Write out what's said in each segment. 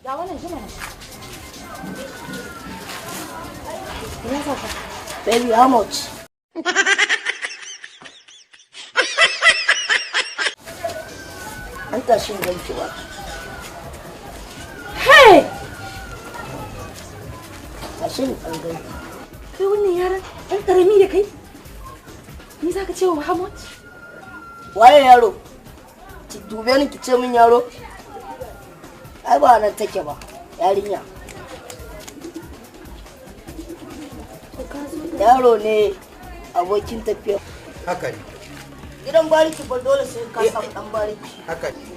Ga wannan shi mana. Ina za ka? Baby, how much? An tashi in ganki ba. Hey! Tashi in ɗan ganki. Kai wannan yaran ɗan ƙarami da kai? Ni za ka ce wa how much? Waye yaro? Ki dube ni ki ce min yaro? Ai ba nan take ba, yarinya. Yaro ne abokin tafiya. Haka ne. Gidan bariki ba dole sai ka samu ɗan bariki. Haka ne.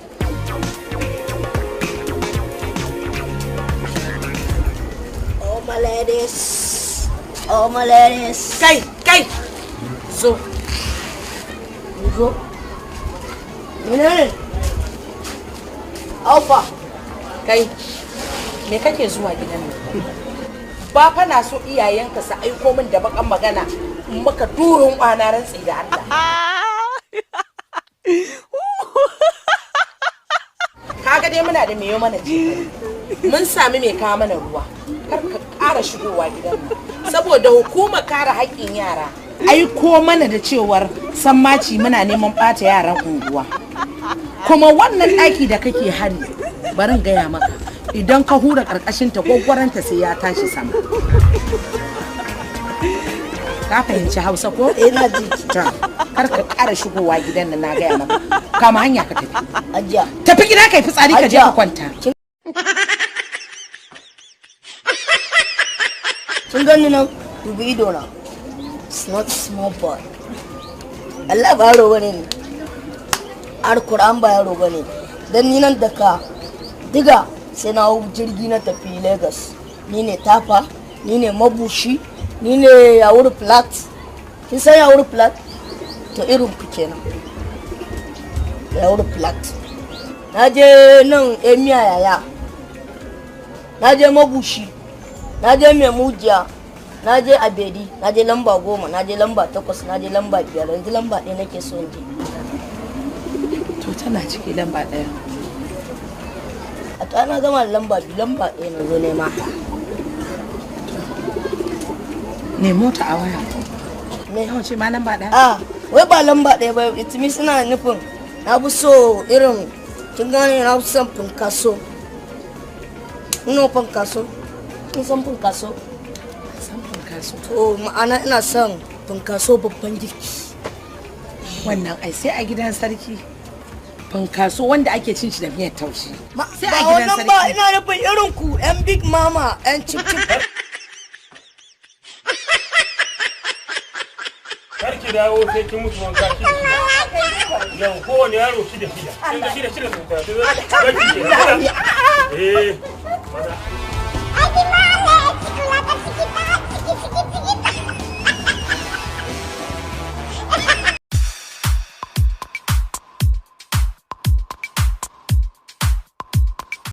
Oh my ladies. Oh my ladies. Kai, kai! Zo. Zo. Menene? Alpha. Kai, me kake zuwa gidan nan? Ba fa na so iyayenka su aiko min da bakan magana in maka durin kwana rantsi da Allah. Kaga dai muna da meyo mana ce. Mun sami mai kawo mana ruwa. Kar ka ƙara shigowa gidan nan. Saboda hukumar kare haƙƙin yara aiko mana da cewar sammaci muna neman ɓata yaran unguwa. Kuma wannan ɗaki da kake hari barin gaya maka idan ka hura ƙarƙashin ta gwaggwaranta sai ya tashi sama. Ka fahimci Hausa ko? Eh na ji. Ta, kar ka ƙara shigowa gidan nan na gaya maka. Kama hanya ka tafi. Ajiya. Tafi gida kai fitsari ka je ka kwanta. Kin gani nan dubi ido na. It's not small boy. Allah ba yaro bane ni. Alkur'an ba yaro bane. Dan ni nan daga diga sai na hau jirgi na tafi Lagos. Ni ne Tafa, ni ne Mabushi, ni ne Yawuri Plat. Kin san Yawuri Plat? To irin ku kenan. Yawuri Plat. Na je nan Emiya Yaya. Na je Mabushi. Na je Memujiya. Na je Abedi, na je lamba 10, na je lamba 8, na je lamba 5, yanzu lamba 1 nake so in je. To tana ciki lamba 1. A to ana gama da lamba 2, lamba 1 na zo nema. Nemo ta a waya. Me? Nawa ce ma lamba 1? A, wai ba lamba 1 ba, it means ina nufin na fi so irin, kin gane na fi son funkaso. Ina funkaso? Kin san funkaso? San funkaso. To ma'ana ina son funkaso babban girki. Wannan ai sai a gidan sarki. Funkaso wanda ake cin shi da miyar taushe. Sai a Ba gidan wannan ba sarki. ina nufin irin ku yan big mama yan chip chip. Kar ki dawo sai kin mutu wanka shida shida. Yau kowane yaro shida shida. Kin ga shida shida sau tara. Eh. Maza.